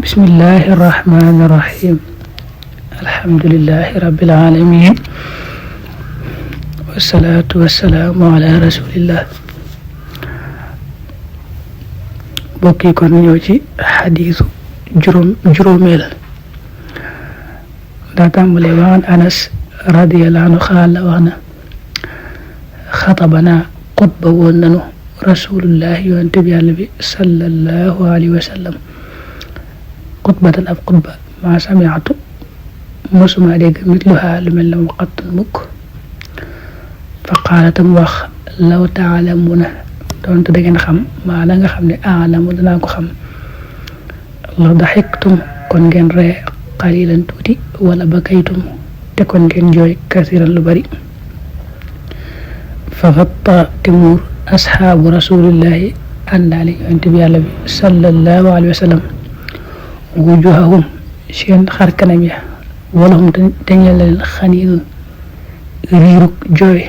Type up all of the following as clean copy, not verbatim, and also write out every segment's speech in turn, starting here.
bismillahi irrahmani irrahim alhamdulillahi rabbil alamin wassalatu wassalaamu ala rasulillah. bokk yi kon ñëw ci xadiisu juróomeel daa tàmbalee waan Anas radiyallahu anhu xaala wax na xatabana xutba woon nanu rasulullah yonent bi yàlla bi sallallahu alayhi wa sallam xutbatan ab xutba maa sami'tu mosuma dégg mitluha lu mel ne mu xattun mukk fa qaala tam wax law taalamuna doonte da ngeen xam maa la nga xam ne aalamu danaa ko xam la daxiktum kon ngeen ree qalilan tuuti wala bakaytum te kon ngeen jooy kasiran lu bari fa fatta te muur asxaabu rasulillahi àndaale yonent bi yàlla bi sallallahu alayhi wa sallam wujuhahum seen xar kanam ya walahum te ñeel leen xaniinun riirug jooy.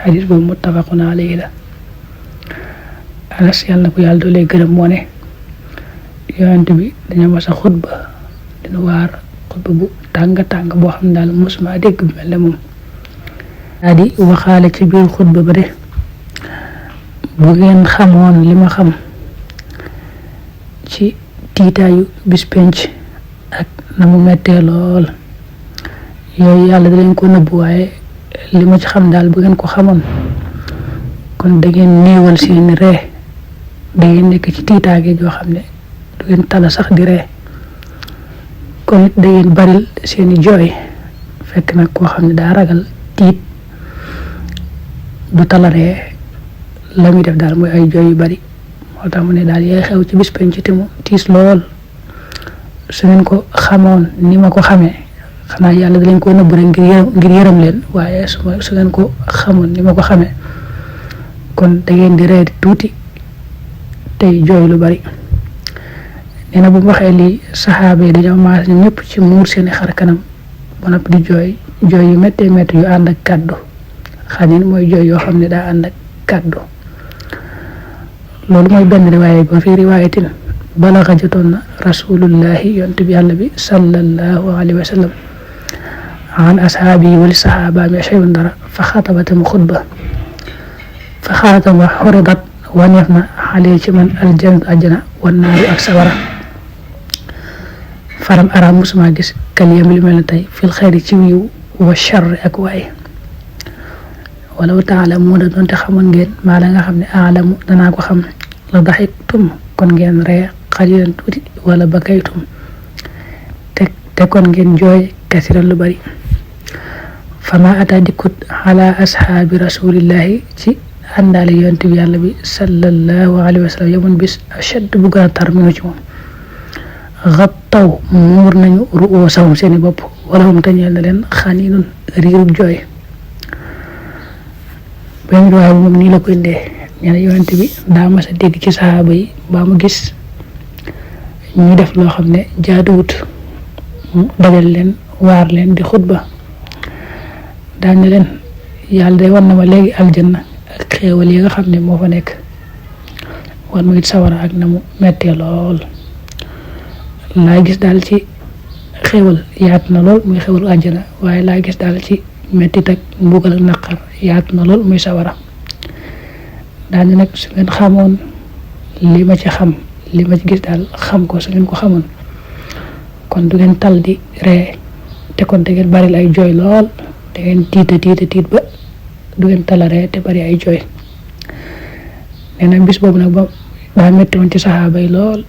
xadis boobu muttafaqun alayhi la. Anas yàlla na ko yàlla doolee gërëm moo ne yonent bi dañoo mas a xutba dina waar xutba bu tàng boo xam ne daal mosuma dégg bu mel ne moom daa di waxaale ci biir xutba ba de bu ngeen xamoon li ma xam ci tiitaayu bis penc ak na mu mettee lool yooyu yàlla da leen ko nëbbu waaye li ma ci xam daal bu ngeen ko xamoon kon da ngeen néewal seeni ree da ngeen nekk ci tiitaage joo xam ne du ngeen tala sax di ree kon it da ngeen baril seeni jooy fekk nag koo xam ne daa ragal tiit du tala ree la muy def daal mooy ay jooy yu bari moo tax mu ne daal yaay xew ci bis penc te mu tiis lool su ngeen ko xamoon ni ma ko xamee xanaa yàlla da leen ko nëbb rek ngir yërëm leen waaye su ngeen ko xamoon ni ma ko xamee kon da ngeen di ree tuuti tey jooy lu bari. nee na bu mu waxee lii saxaaba yi dañoo maas ñoom ñëpp ci muur seeni xar kanam ba noppi di jooy yu méttee métti yu ànd ak kàddu xanin mooy jooy yoo xam ne daa ànd ak kàddu. loolu mooy benn riwaaya ba fi riwaayatin balaxa jotoon na rasulullahi yonent bi yàlla bi sallallahu alayhi wa sallam an ashaabi wali saxaaba mi shay'un dara fa xatabatam xutba fa xaatama xuridat waneef na xale ci man aljannatu àjjana wan naaru ak sawara faram ara musuma gis kaliyam lu mel ne tey fil xayri ci wiiw wa charri ak waay walaw taalamuuna doonte xamoon ngeen maa la nga xam ne aalamu danaa ko xam la daxiktum kon ngeen ree xalilan tuuti wala bakaytum te kon ngeen jooy kasiran lu bari fama ata dikkut ala ashaabi rasulillahi ci àndaale yonent bi yàlla bi sallallahu alayhi wa sallam yamun bis ashad bu gën a tar minu ci moom xattaw muur nañu ru'uusahum seeni bopp wala hum te ñeel na leen xaniinun riirub jooy. benn waaye moom nii la ko indee nee na yonent bi daa mas a dégg ci saxaaba yi ba mu gis ñu def loo xam ne jaaduwut mu dajal leen waar leen di xutba daan ne leen yàlla day wan na ma léegi aljanna ak xéewal yi nga xam ne moo fa nekk wan ma it sawara ak na mu mettee lool laa gis daal ci xéewal yaatu na lool muy xéewalu àjjana waaye laa gis daal ci mettit ak mbugal ak naqar yaatu na lool muy sawara daal nag su ngeen xamoon li ma ci xam li ma ci gis daal xam ko su ngeen ko xamoon kon du ngeen tal di ree te kon da ngeen bari ay jooy lool da ngeen tiit ba du ngeen tala ree te bari ay jooy. nee na bis boobu nag ba daa metti woon ci saxaaba yi lool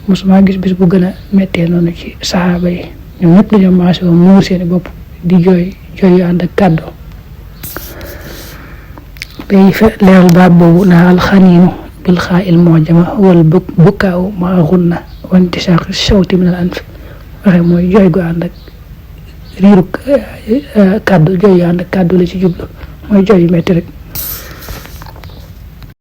mosuma gis bis bu gën a mettee noonu ci saxaaba yi ñoom ñëpp dañoo maase woon muur seeni bopp di jooy yu ànd ak kàddu. day leeral baab boobu na alxaniinu bil xaa il mujama wal bukkaaw maa xunna wa intishaaq shawti min al anf waxe mooy jooy gu ànd ak riiru kàddu jooy yu ànd ak kàddu la ci jublu mooy jooy yu metti rek.